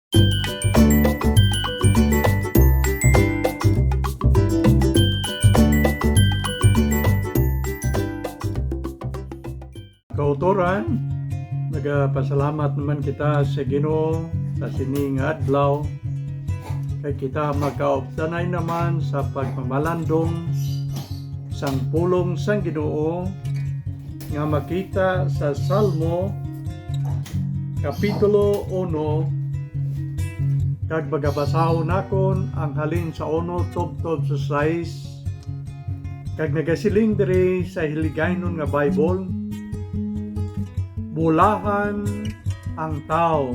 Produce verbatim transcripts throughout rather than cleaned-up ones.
Kautoran, nagapasalamat naman kita sa Ginoo sa sini nga adlaw, kay kita makaupdanay naman sa pagmamalandong sang pulong sang Ginoo nga makita sa Salmo, Kapitulo uno, kag magabasahon nakon ang halin sa uno tubtob sa sais, kag nagasiling diri sa Hiligaynon nga Bible, "Bulahan ang tawo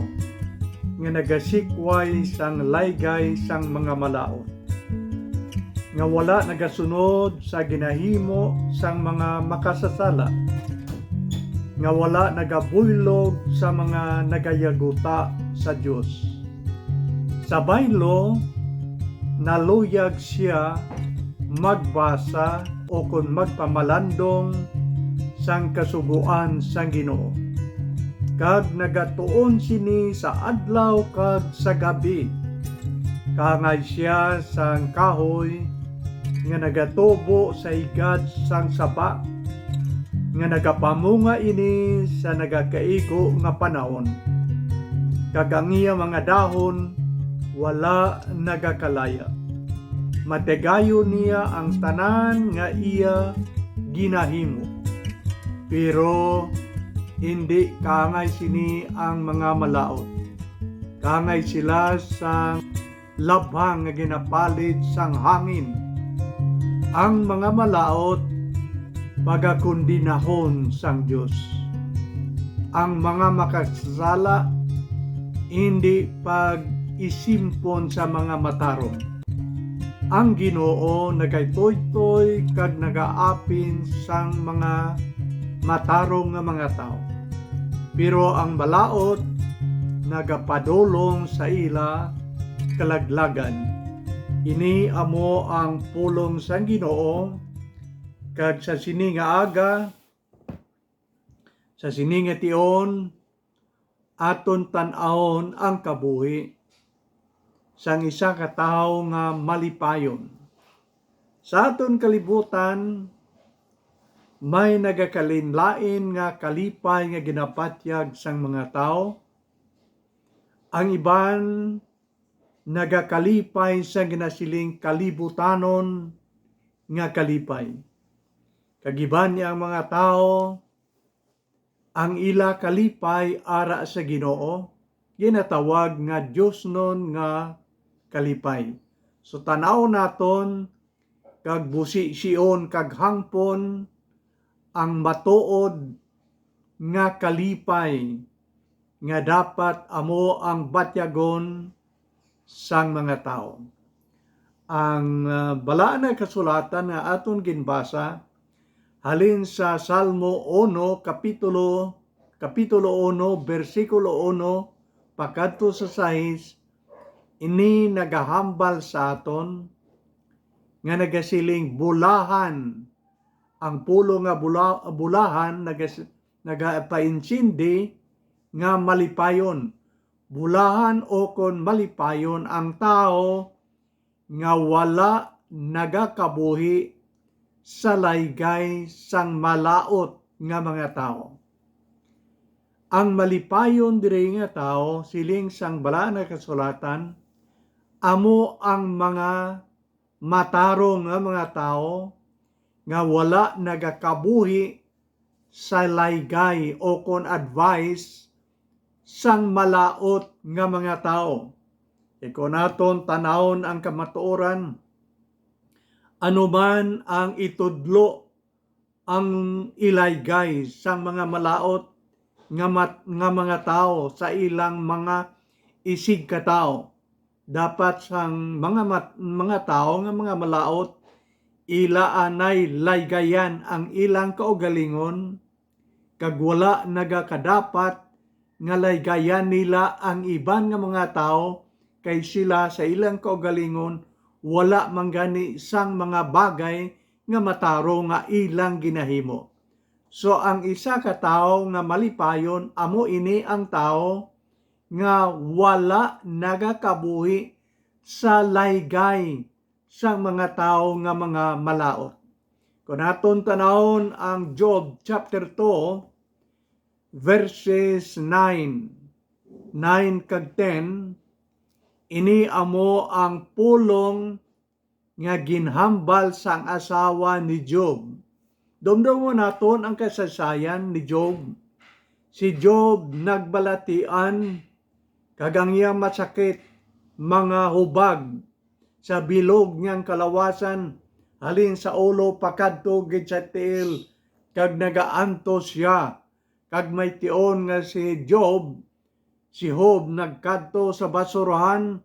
nga nagasikway sang laygay sang mga malaut, nga wala nagasunod sa ginahimo sang mga makasasala, nga wala nagabuylog sa mga nagayaguta sa Dios. Sa baylo, naluyag sia magbasa ukon magpamalandong sang kasugoan sang Ginoo, kag nagatuon sini sa adlaw kag sa gab-i. Kaangay sia sang kahoy nga nagatubo sa higad sang saba, nga nagapamunga ini sa nagakaigo nga panahon, kag ang iya mga dahon wala nagakalaya. Matigayon niya ang tanan nga iya ginahimo, pero indi kaangay sini ang mga malaut. Kaangay sila sang labhang nga ginapalid sang hangin. Ang mga malaut pagakondinahon sang Dios. Ang mga makasasala indi pag-isimpon sa mga matarong. Ang Ginoo nagaytoytoy kag nagaapin sang mga matarong nga mga tawo, pero ang malaut nagapadulong sa ila kalaglagan. Ini amo ang pulong sang Ginoo, kag sa sini nga aga, sa sini nga tion, aton tan-awon ang kabuhi sang isa ka tawo nga malipayon. Sa aton kalibutan, may nagakalain-lain nga kalipay nga ginabatyag sang mga tawo. Ang iban nagakalipay sang ginasiling kalibutanon nga kalipay. Kag iban niya ang mga tawo, ang ila kalipay ara sa Ginoo, ginatawag nga diosnon nga kalipay. So, tan-aw naton kag busision kag hangpon ang matuod nga kalipay nga dapat amo ang batyagon sang mga tawo. Ang, ah, Balaan nga Kasulatan nga aton ginbasa halin sa Salmo uno, kapitulo, kapitulo uno, bersikulo uno pakadto sa sais, ini nagahambal sa aton nga nagasiling, "Bulahan." Ang pulong nga bula-, bulahan nagas-, nagapaintindi nga malipayon. Bulahan ukon malipayon ang tawo nga wala nagakabuhi sa laygay sang malaut nga mga tawo. Ang malipayon diri nga tawo, siling sang Balaan nga Kasulatan, amo ang mga matarong nga mga tawo nga wala nagakabuhi sa laygay ukon advice sang malaut nga mga tawo. Kay kon aton tan-awon ang kamatuoran, ano man ang itudlo ang ilaygay sang mga malaut nga mat-, nga mga tawo sa ilang mga isigkatawo. Dapat sang mga mat-, mga tawo nga mga malaut, ila anay laygayan ang ilang kaugalingon, kag wala nagakadapat nga laygayan nila ang iban nga mga tawo, kay sila sa ilang kaugalingon wala man gani sang mga bagay nga matarong nga ilang ginahimo. So, ang isa ka tawo nga malipayon, amo ini ang tawo nga wala nagakabuhi sa laygay sang mga tawo nga mga malaut. Kon aton tanawon ang Job chapter two, verses nine, nine kag ten, ini amo ang pulong nga ginhambal sang asawa ni Job. Dumdumon naton ang kasaysayan ni Job. Si Job nagbalatian, kag ang iya masakit mga hubag sa bilog niyang kalawasan, halin sa ulo pakadto gid sa tiil, kag nagaantos sia. Kag may tion nga si Job, si Job nagkadto sa basurahan,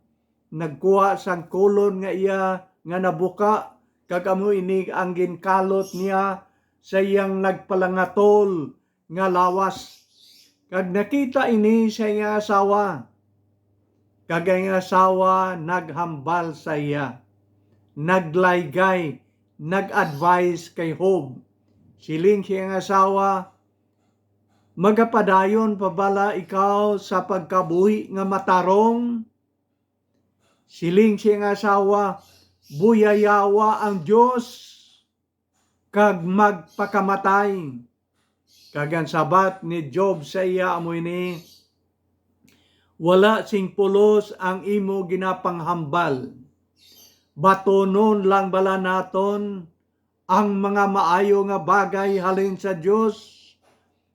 nagkuha sang kulon nga iya nga nabuka, kag amo ini ang ginkalot niya sa iyang nagpalangatol nga lawas. Kag nakita ini sa iyang asawa, kag ang iyang asawa naghambal sa iya, naglaygay, nag-advise kay Job. Siling sa iyang asawa, "Magapadayon pa bala ikaw sa pagkabuhi nga matarong?" Siling sa iyang asawa, "Buyayawa ang Dios kag magpakamatay." Kag ang sabat ni Job sa iya amo ini, "Wala sing pulos ang imo ginapanghambal. Batunon lang bala naton ang mga maayo nga bagay halin sa Dios,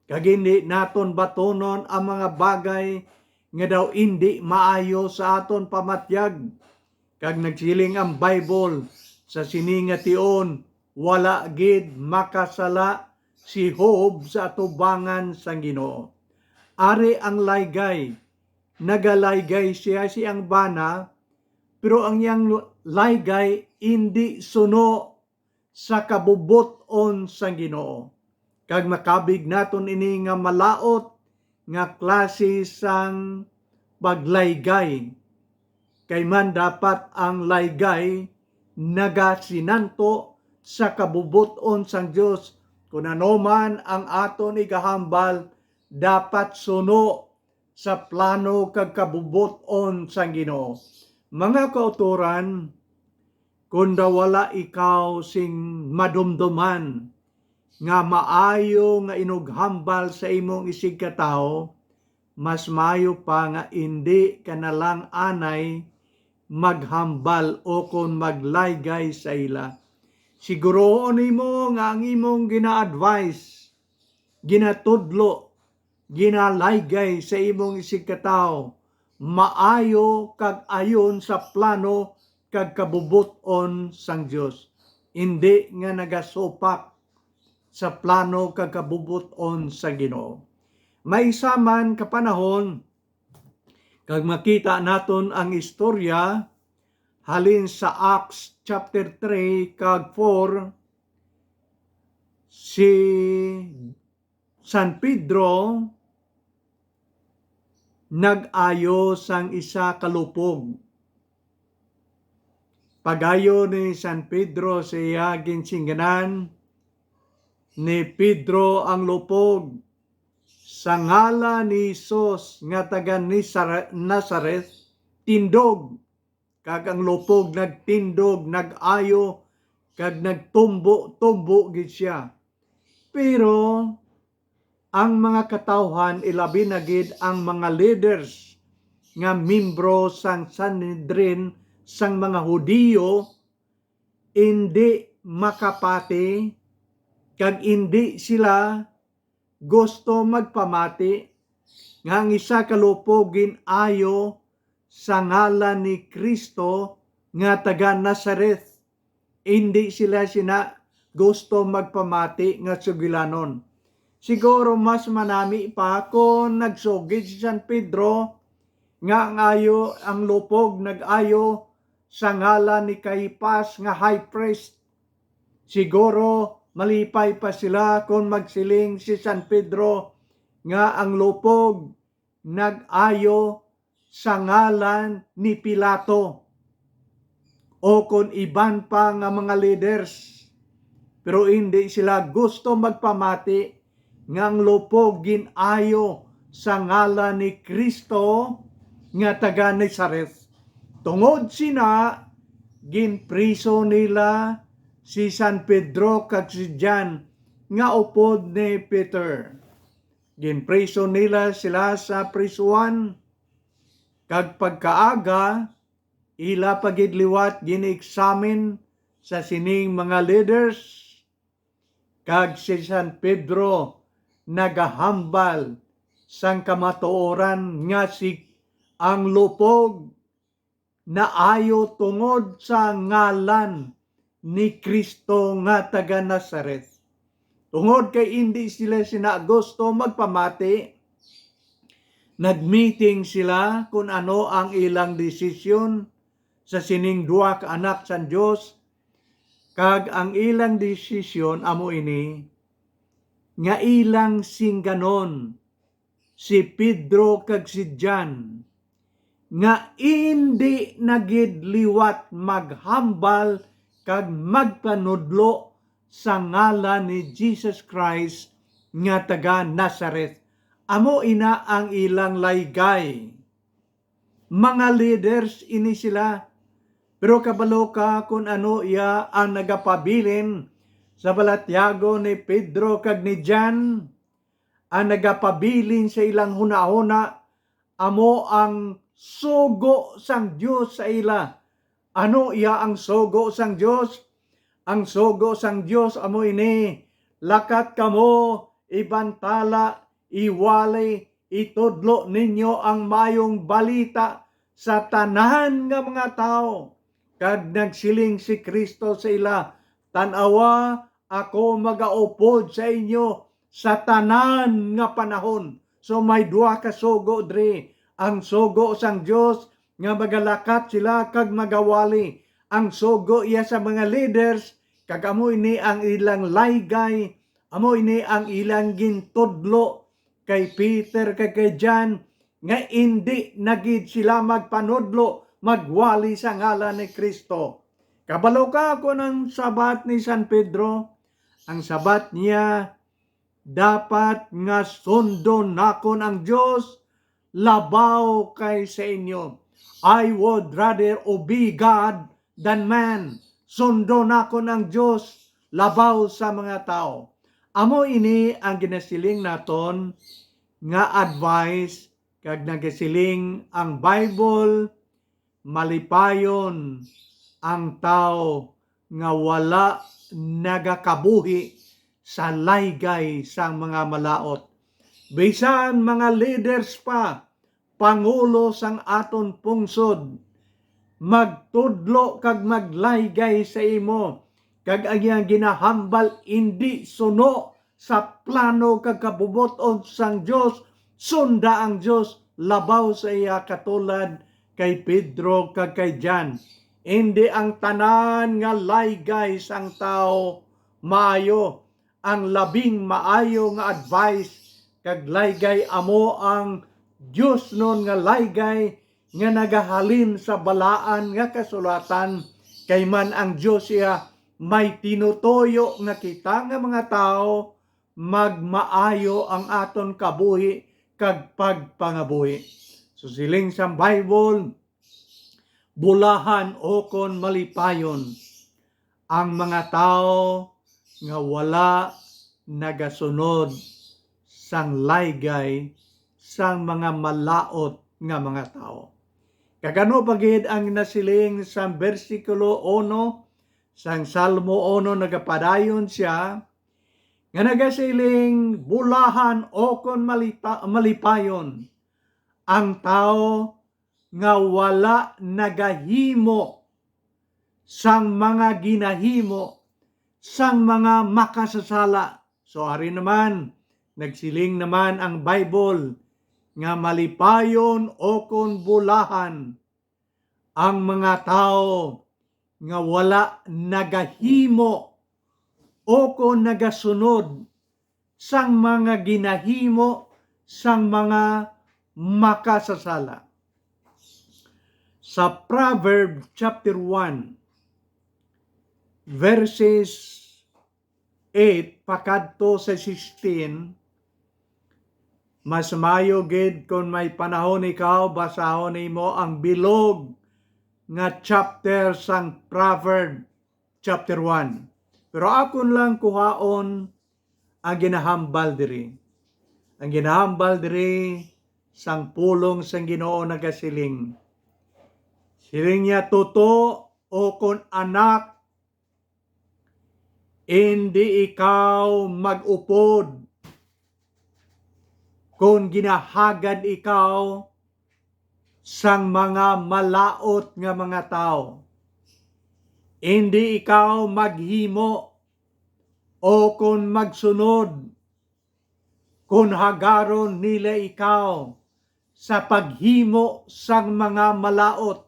kag indi naton batunon ang mga bagay nga daw indi maayo sa aton pamatyag." Kag nagsiling ang Bible, "Sa sini nga tion, wala gid makasala si Job sa atubangan sang Ginoo." Ari ang laygay, nagalaygay siya sa iyang bana, pero ang iyang laygay indi suno sa kabubot-on sang Ginoo. Kag makabig naton ini nga malaut nga klase sang paglaygay. Kay man dapat ang laygay nagasinanto sa kabubot-on sang Dios. Kun ano man ang aton igahambal, dapat suno sa plano kag kabubot-on sang Ginoo. Mga kautoran, kon daw wala ikaw sing madumduman nga maayo nga inughambal sa imong isigkatawo, mas maayo pa nga indi ka na lang anay maghambal o kon maglaygay sa ila. Siguroon nimo nga ang imong gina-advise, ginatudlo, ginalaygay sa imong isigkatawo maayo kag ayon sa plano kag kabubot-on sang Dios, indi nga nagasupak sa plano kag kabubot-on sa Ginoo. May isa man ka panahon, kag makita naton ang istorya halin sa Acts chapter three kag four, si San Pedro nag-ayo sang isa ka lupog. Pag-ayo ni San Pedro sa iya, ginsingganan ni Pedro ang lupog, "Sa ngalan ni Jesus nga taga Nizar-, Nazareth, tindog." Kag ang lupog nagtindog, nag-ayo, kag nagtumbo-tumbo gid sia. Pero ang mga katawuhan, ilabi na gid ang mga leaders nga membro sang Sanhedrin sang mga Hudiyo, indi makapati, kag indi sila gusto magpamati nga ang isa ka lupog gin-ayo sa ngalan ni Cristo nga taga Nazareth. Indi sila sina gusto magpamati nga sugilanon. Siguro mas manami pa kon nagsugid si San Pedro nga ang ayo, ang lupog nag-ayo sa ngalan ni Caiapas nga high priest. Siguro malipay pa sila kon magsiling si San Pedro nga ang lupog nag-ayo sa ngalan ni Pilato o kon iban pa nga mga leaders, pero indi sila gusto magpamati nga ang lupog gin-ayo sa ngalan ni Cristo nga taga Nazaret. Tungod sina, ginpriso nila si San Pedro kag si John nga upod ni Peter. Ginpriso nila sila sa prisuhan, kag pagkaaga, ila pa gid liwat gin-examine sa sining mga leaders, kag si San Pedro nagahambal sang kamatuoran nga si ang lupog naayo tungod sa ngalan ni Cristo nga taga Nazaret. Tungod kay indi sila sina gusto magpamati, nagmeeting sila kun ano ang ilang desisyon sa sining duha ka anak sang Dios, kag ang ilang desisyon amo ini, nga ilang singganon si Pedro kag si John, nga indi na gid liwat maghambal kag magpanudlo sa ngalan ni Jesus Christ nga taga Nazaret. Amo ina ang ilang laygay. Mga leaders ini sila. Pero kabalo ka kun ano iya ang nagapabilin sa balatyagon ni Pedro kag ni John? Ang nagapabilin sa ilang hunahuna amo ang sugo sang Dios sa ila. Ano iya ang sugo sang Dios? Ang sugo sang Dios amo ini: "Lakat kamo, ibantala, iwali, itudlo ninyo ang maayong balita sa tanan nga mga tawo." Kag nagsiling si Cristo sa ila, "Tan-awa, ako magaupod sa inyo sa tanan nga panahon." So, may duha ka sugo diri, ang sugo sang Dios nga magalakat sila kag magawali, ang sugo iya sa mga leaders, kag amo ini ang ilang laygay, amo ini ang ilang gintudlo kay Peter kag kay John, nga indi na gid sila magpanudlo, magwali sa ngalan ni Cristo. Kabalo ka kon ang sabat ni San Pedro? Ang sabat niya, "Dapat nga sundon nakon ang Dios labaw kay sa inyo." I would rather obey God than man. Sundon nakon ang Dios labaw sa mga tawo. Amo ini ang ginasiling naton nga advice, kag nagasiling ang Bible, "Malipayon ang tawo nga wala nagakabuhi sa laygay sang mga malaut." Bisan mga leaders pa, pangulo sang aton pungsod, magtudlo kag maglaygay sa imo, kag ang iyang ginahambal indi suno sa plano kag kabubot-on sang Dios, sunda ang Dios labaw sa iya, katulad kay Pedro kag kay John. Indi ang tanan nga laygay sang tawo maayo. Ang labing maayo nga advice kag laygay amo ang diosnon nga laygay nga nagahalin sa balaan nga kasulatan, kay man ang Dios iya may tinutuyo nga kita nga mga tawo magmaayo ang aton kabuhi kag pagpangabuhi. So, siling sang Bible, bulahan ukon malipayon ang mga tawo nga wala nagasunod sang laygay sang mga malaut nga mga tawo. Kag ano pa gid ang nasiling sang bersikulo uno sang Salmo uno? Nagapadayon sia nga nagasiling, "Bulahan ukon malita-, malipayon ang tawo nga wala nagahimo sang mga ginahimo sang mga makasasala." So, ari naman, nagsiling naman ang Bible nga malipayon ukon bulahan ang mga tawo nga wala nagahimo ukon nagasunod sang mga ginahimo sang mga makasasala. Sa Proverb chapter one, verses eight pakadto sa sixteen, Mas maayo gid kon may panahon ikaw, basahon nimo ang bilog nga chapter sang Proverb chapter one. Pero akon lang kuhaon ang ginahambal diri. Ang ginahambal diri sang pulong sang Ginoo nagasiling, siling niya, "Tuto, o kon anak, indi ikaw mag-upod kon ginahagad ikaw sang mga malaut nga mga tawo. Indi ikaw maghimo o kon magsunod kon hagaron nila ikaw sa paghimo sang mga malaut."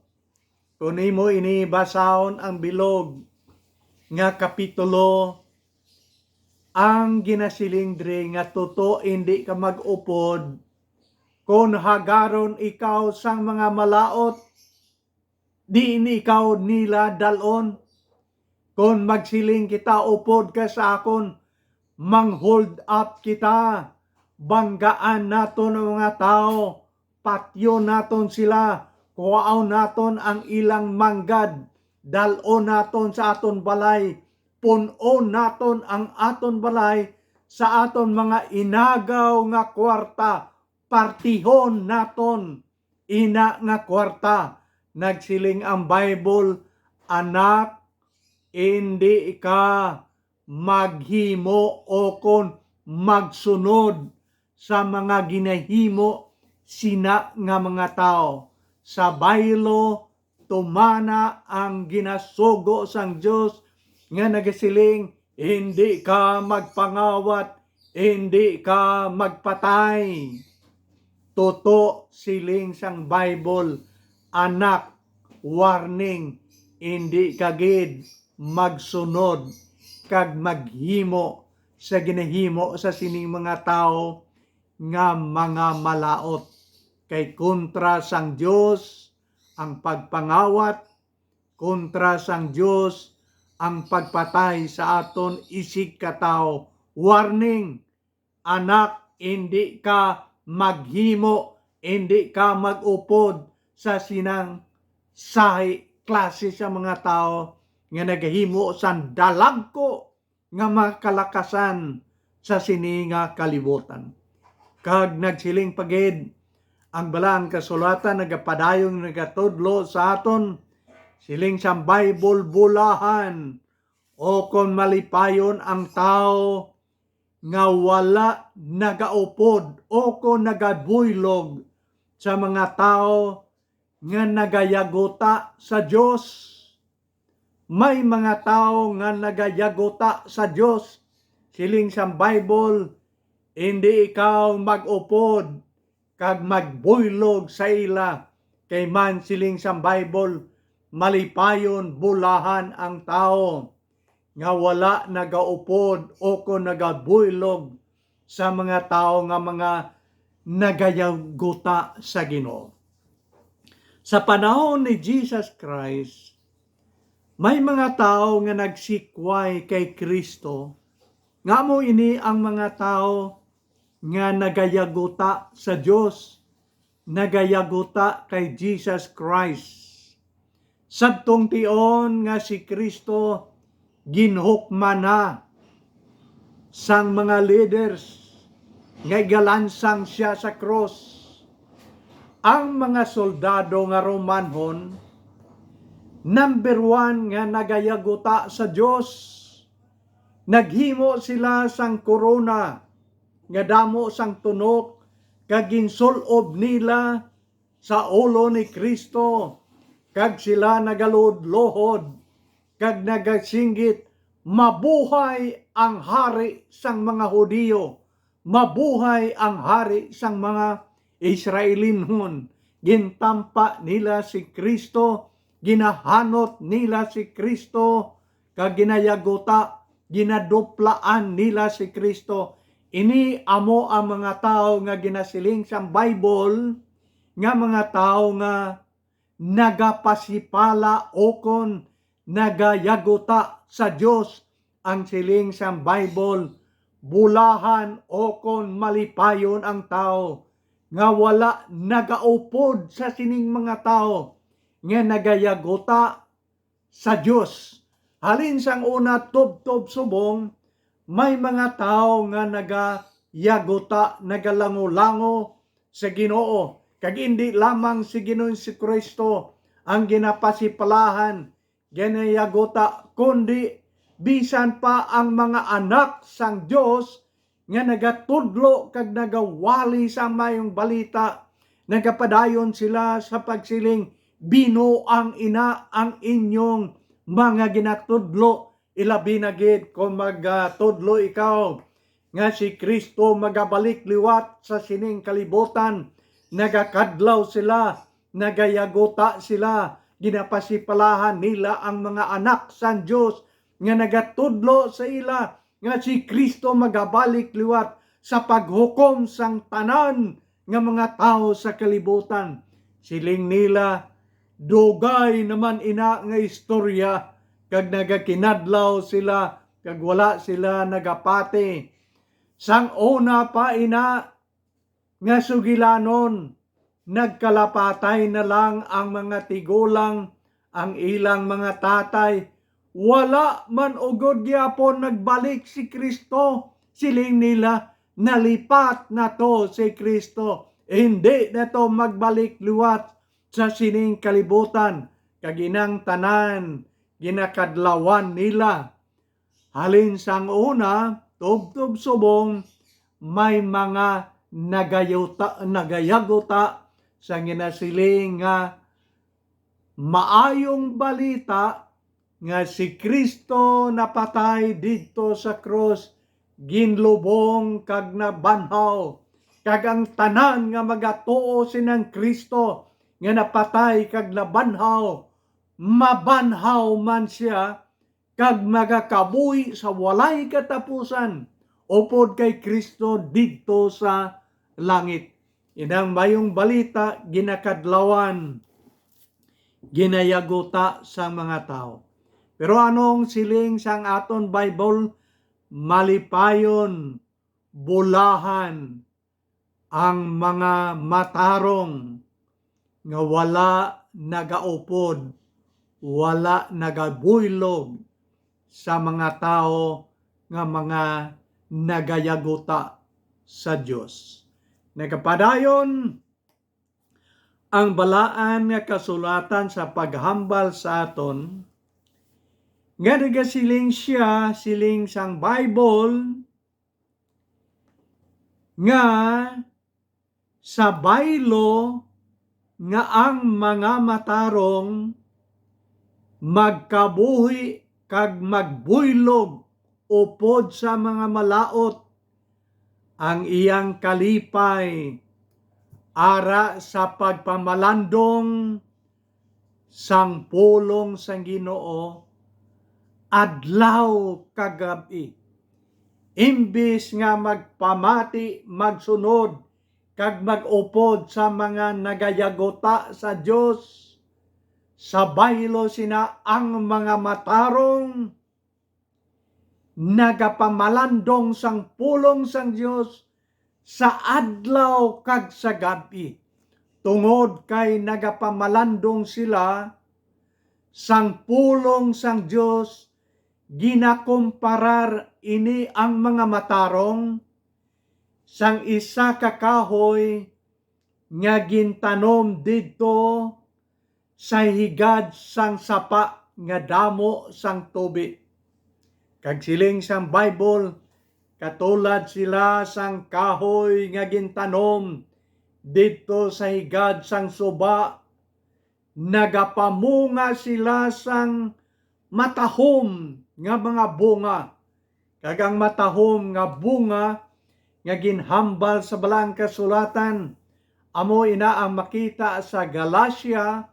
Kon imo ini basahon ang bilog nga kapitulo, ang ginasiling diri nga tuto indi ka mag-upod kon hagaron ikaw sang mga malaut, diin ikaw nila dal-on. Kon magsiling kita, "Upod ka sa akon," mang-hold up kita, banggaan naton ang mga tawo, patyon naton sila, kuhaon naton ang ilang manggad, dal-on naton sa aton balay, pun-on naton ang aton balay sa aton mga inagaw nga kwarta, partihon naton ina nga kwarta. Nagsiling ang Bible, "Anak, indi ka maghimo o kon magsunod sa mga ginahimo sina nga mga tawo. Sa baylo, tumana ang ginasugo sang Dios nga nagasiling, 'Indi ka magpangawat, indi ka magpatay.'" Tuto, siling sang Bible, "Anak, warning, indi ka gid magsunod kag maghimo sa ginahimo sa sining mga tawo nga mga malaut, kay kontra sang Dios ang pagpangawat, kontra sang Dios ang pagpatay sa aton isig ka tawo." Warning, anak, indi ka maghimo, indi ka mag-upod sa sinang sahi klase sa mga tawo nga nagahimo sang dalagko nga mga kalakasan sa sini nga kalibutan. Kag nagsiling pa gid ang Balaang Kasulatan, nagapadayon, nagatudlo sa aton, siling sang Bible, "Bulahan o kon malipayon ang tawo nga wala nagaupod o kon nagabuylog sa mga tawo nga nagayaguta sa Dios." May mga tawo nga nagayaguta sa Dios. Siling sang Bible, "Indi ikaw mag-upod kag magbuylog sa ila, kay man," siling sang Bible, "malipayon, bulahan ang tawo nga wala nagaupod o kon nagabuylog sa mga tawo nga mga nagayaguta sa Ginoo." Sa panahon ni Jesus Christ, may mga tawo nga nagsikway kay Cristo, nga amo ini ang mga tawo nga nagayaguta sa Dios, nagayaguta kay Jesus Christ. Sadtong tion nga si Cristo ginhukman na sang mga leaders nga igalansang sia sa krus. Ang mga soldado nga Romanhon, number one nga nagayaguta sa Dios, naghimo sila sang korona nga damo sang tunok, kag ginsul-ob nila sa ulo ni Cristo, kag sila nagaludlohod kag nagasinggit, "Mabuhay ang Hari sang mga Hudiyo! Mabuhay ang Hari sang mga Israelinhon!" Gintampa nila si Cristo, ginahanot nila si Cristo, kag ginayaguta, ginaduplaan nila si Cristo. Ini amo ang mga tawo nga ginasiling sang Bible nga mga tawo nga nagapasipala ukon nagayaguta sa Dios. Ang siling sang Bible, Bulahan o kon malipayon ang tawo nga wala nagaupod sa sining mga tawo nga nagayaguta sa Dios. Halin sang una tubtob subong, may mga tawo nga nagayaguta, nagalango-lango sa Ginoo, kag indi lamang si Ginoong Jesu-Cristo ang ginapasipalahan, ginayaguta, kundi bisan pa ang mga anak sang Dios nga nagatudlo kag nagawali sang Maayong Balita, nagapadayon sila sa pagsiling, "Binuang ina ang inyong mga ginatudlo, ilabi na gid kon magatudlo ikaw nga si Cristo magabalik liwat sa sining kalibutan." Nagakadlaw sila, nagayaguta sila, ginapasipalahan nila ang mga anak sang Dios nga nagatudlo sa ila nga si Cristo magabalik liwat sa paghukom sang tanan nga mga tawo sa kalibutan. Siling nila, "Dugay naman ina nga istorya," kag nagakinadlaw sila kag wala sila nagapati. Sang una pa ina nga sugilanon, nagkalapatay na lang ang mga tigulang, ang ilang mga tatay. Wala man ugod gyapon nagbalik si Cristo. Siling nila, "Nalipat na to si Cristo. Hindi na to magbalik liwat sa sining kalibutan." Kag inang tanan ginakadlawan nila. Halin sang una, tubtob subong, may mga nagayuta-, nagayaguta sa ginasiling nga maayong balita nga si Cristo napatay didto sa krus, ginlubong kag nabanhaw, kag ang tanan nga magatuo sinang Cristo nga napatay kag nabanhaw, mabanhaw man sia kag magakabuhi sa walay katapusan upod kay Cristo didto sa langit. Inang mayong balita ginakadlawan, ginayaguta sang mga tawo. Pero anong siling sang aton Bible? Malipayon, bulahan ang mga matarong nga wala nagaupod, wala nagabuylog sa mga tawo nga mga nagayaguta sa Dios. Nagapadayon ang balaan nga kasulatan sa paghambal sa aton, nga nagasiling sia, siling sang Bible, nga sa baylo nga ang mga matarong magkabuhi kag magbuylog upod sa mga malaut, ang iyang kalipay ara sa pagpamalandong sang pulong sang Ginoo adlaw kag gab-i, imbis nga magpamati, magsunod, kag mag-upod sa mga nagayaguta sa Dios. Sa baylo sina ang mga matarong nagapamalandong sang pulong sang Dios sa adlaw kag sa gab-i, tungod kay nagapamalandong sila sang pulong sang Dios. Ginakumparar ini ang mga matarong sang isa ka kahoy nga gintanom didto sa higad sang sapa nga damo sang tubi. Kag siling sang Bible, katulad sila sang kahoy nga gintanom didto sa higad sang suba, nagapamunga sila sang matahom nga mga bunga. Kag ang matahom nga bunga nga ginhambal sa Balaang Kasulatan, amo ina ang makita sa Galacia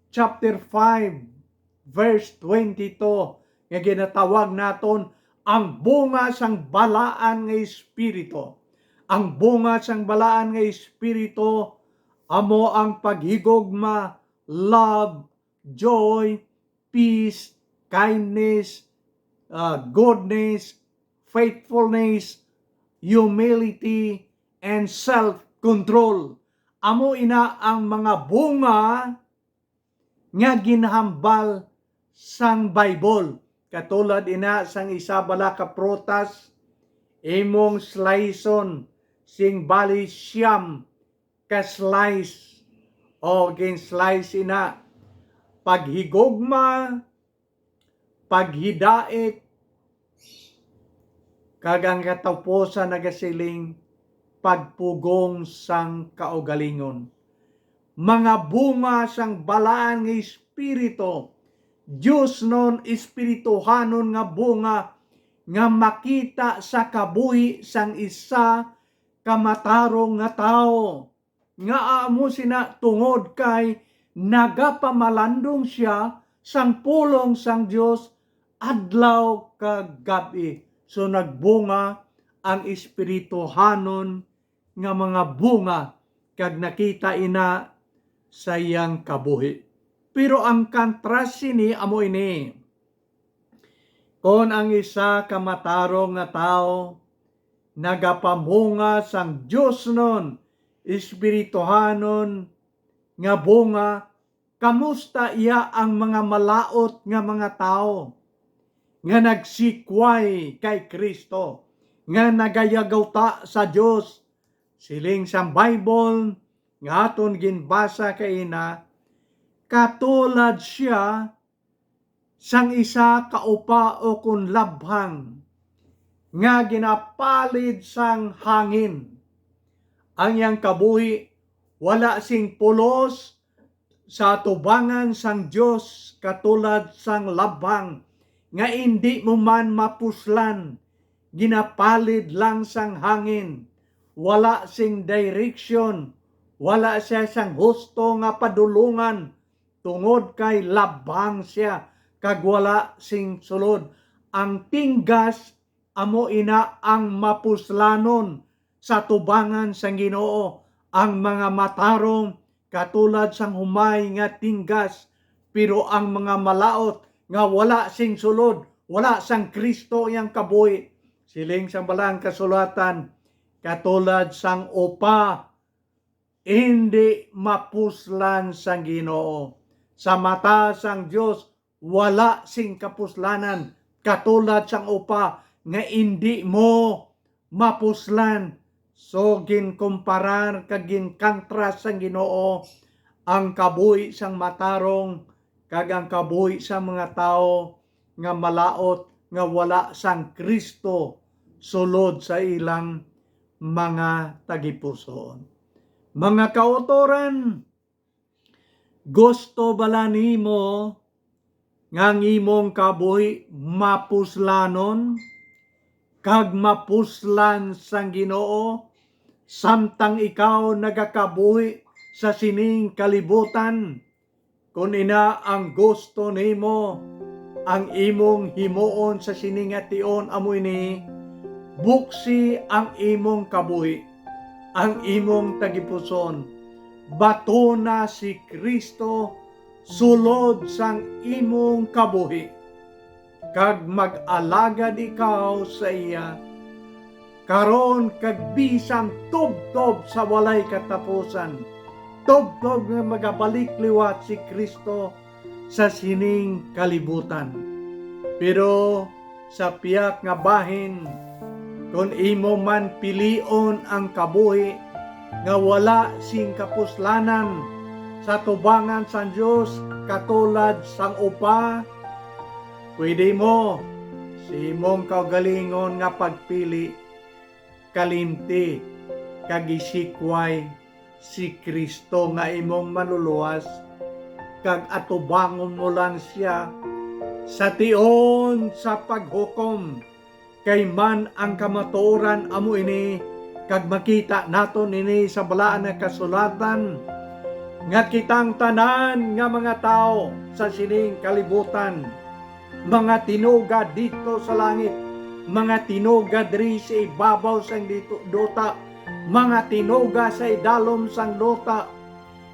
chapter five, verse twenty-two, nga ginatawag naton ang bunga sang balaan nga espiritu. Ang bunga sang balaan nga espiritu amo ang paghigugma, love, joy, peace, kindness, ah, goodness, faithfulness, humility, and self-control. Amo ina ang mga bunga nga ginhambal sang Bible. Katulad ina sang isa bala ka prutas, imong sliceon sing bali siyam ka slice, o gin-slice ina, paghigugma, paghidait, kag ang katapusan nagasiling, pagpugong sang kaugalingon. Mga bunga sang balaan nga espiritu, diosnon, espirituhanon nga bunga nga makita sa kabuhi sang isa ka matarong nga tawo. Nga amo sina? Tungod kay nagapamalandong sia sang pulong sang Dios adlaw kag gab-i. So nagbunga ang espirituhanon nga mga bunga, kag nakita ina sa iyang kabuhi. Pero ang kontras sini amo ini: kon ang isa ka matarong nga tawo nagapamunga sang diosnon, espirituhanon nga bunga, kamusta iya ang mga malaut nga mga tawo nga nagsikway kay Cristo, nga nagayagawta sa Dios? Siling sang Bible nga aton ginbasa kaina, katulad sia sang isa ka upa ukon labhang nga ginapalid sang hangin. Ang iyang kabuhi wala sing pulos sa atubangan sang Dios, katulad sang labhang nga indi mo man mapuslan, ginapalid lang sang hangin, wala sing direksyon, wala sia sang husto nga padulongan, tungod kay labhang sia kag wala sing sulod. Ang tinggas amo ina ang mapuslanon sa tubangan sang Ginoo. Ang mga matarong katulad sang humay nga tinggas, pero ang mga malaut nga wala sing sulod, wala sang Cristo iyang kabuhi. Siling sang Balaan Kasulatan, katulad sang upa indi mapuslan sang Ginoo. Sa mata sang Dios, wala sing kapuslanan, katulad sang upa nga indi mo mapuslan. So, ginkumparar kag ginkontras sang Ginoo ang kabuhi sang matarong kag ang kabuhi sang mga tawo nga malaut nga wala sang Cristo sulod sa ilang mga tagipusoon. Mga kautoran, gusto bala nimo nga ang imong kabuhi mapuslanon kag mapuslan sang Ginoo, samtang ikaw nagakabuhi sa sining kalibutan? Kon ina ang gusto nimo, ang imong himuon sa sini nga tion amo ini: buksi ang imong kabuhi, ang imong tagipuson, batuna si Cristo sulod sang imong kabuhi, kag mag-alagad ikaw sa iya karon kag bisan tubtob sa walay katapusan, tubtob nga magabalik liwat si Cristo sa sining kalibutan. Pero sa pihak nga bahin, kon imo man pilion ang kabuhi nga wala sing kapuslanan sa tubangan sang Dios, katulad sang upa, pwede mo sa imong kaugalingon nga pagpili kalimti kag isikway si Cristo nga imong Manluluwas, kag atubangon mo lang sia sa tion sa paghukom. Kay man ang kamatuoran amo ini, kag makita naton ini sa Balaan nga Kasulatan, nga kitang tanan nga mga tawo sa sining kalibutan, mga tinuga didto sa langit, mga tinuga diri sa ibabaw sang dito, duta, mga tinuga sa idalom sang duta,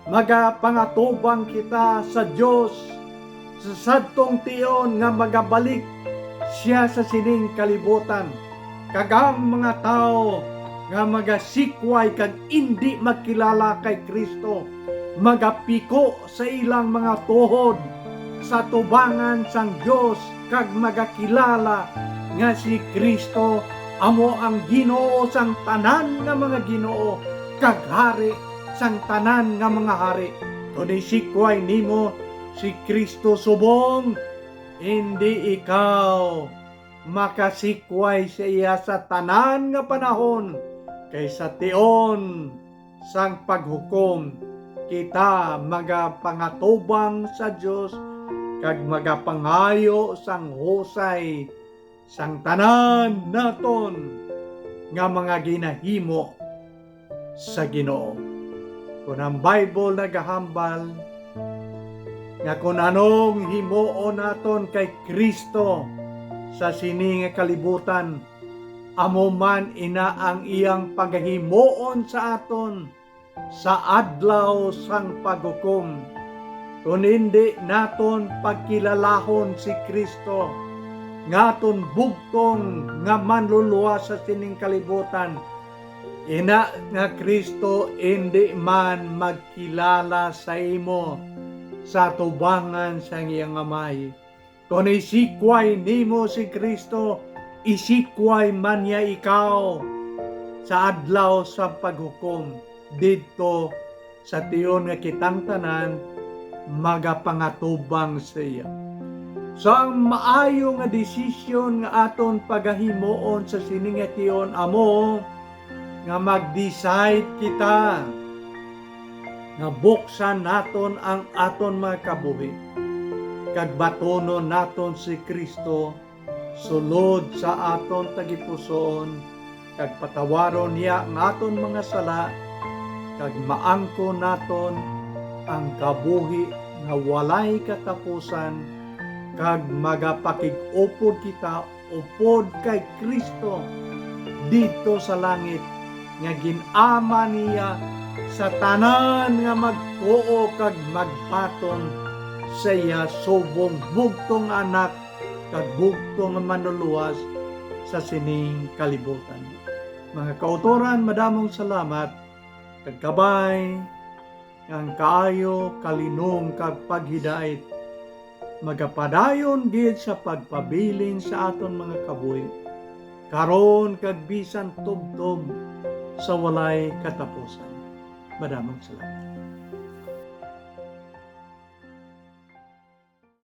magapangatubang kita sa Dios sa sadtong tion nga magabalik sia sa sining kalibutan. Kag ang mga tawo nga magasikway kag indi magkilala kay Cristo, magapiko sa ilang mga tuhod sa tubangan sang Dios, kag magakilala nga si Cristo amo ang Ginoo sang tanan nga mga ginoo, kag Hari sang tanan nga mga hari. Kon isikway nimo si Cristo subong, indi ikaw makasikway sa iya sa tanan nga panahon, kay sa tion sang paghukom kita magapangatubang sa Dios kag magapangayo sang husay sang tanan naton nga mga ginahimo sa Ginoo. Kon ang Bible nagahambal nga kon anong himuon naton kay Cristo sa sini nga kalibutan, amo man ina ang iyang pagahimuon sa aton sa adlaw sang paghukom. Kon indi naton pagkilalahon si Cristo nga aton bugtong nga manluluwas sa sining kalibutan, ina nga Cristo indi man magkilala sa imo sa tubangan sang iyang Amay. Kon isikway nimo si Cristo, isikway man niya ikaw sa adlaw sa paghukom, didto sa tion nga kitang tanan magapangatubang sa iya. So, ang maayo nga desisyon nga aton pagahimuon sa sini nga tion amo nga mag-decide kita nga buksan naton ang aton mga kabuhi kag batunon naton si Cristo sulod sa aton tagipusoon, kag patawaron niya ang aton mga sala, kag maangkon naton ang kabuhi nga walay katapusan, kag magapakig-upod kita upod kay Cristo didto sa langit, nga gin-ama niya sa tanan nga magtuo kag magbaton sa iya subong bugtong Anak kag bugtong nga Manluluwas sa sining kalibutan. Mga kautoran, madamong salamat kag kabay nga ang kaayo, kalinom kag paghidait magapadayon gid sa pagpabilin sa aton mga kabuhi, karon kag bisan tubtob sa walay katapusan. Madamong salamat.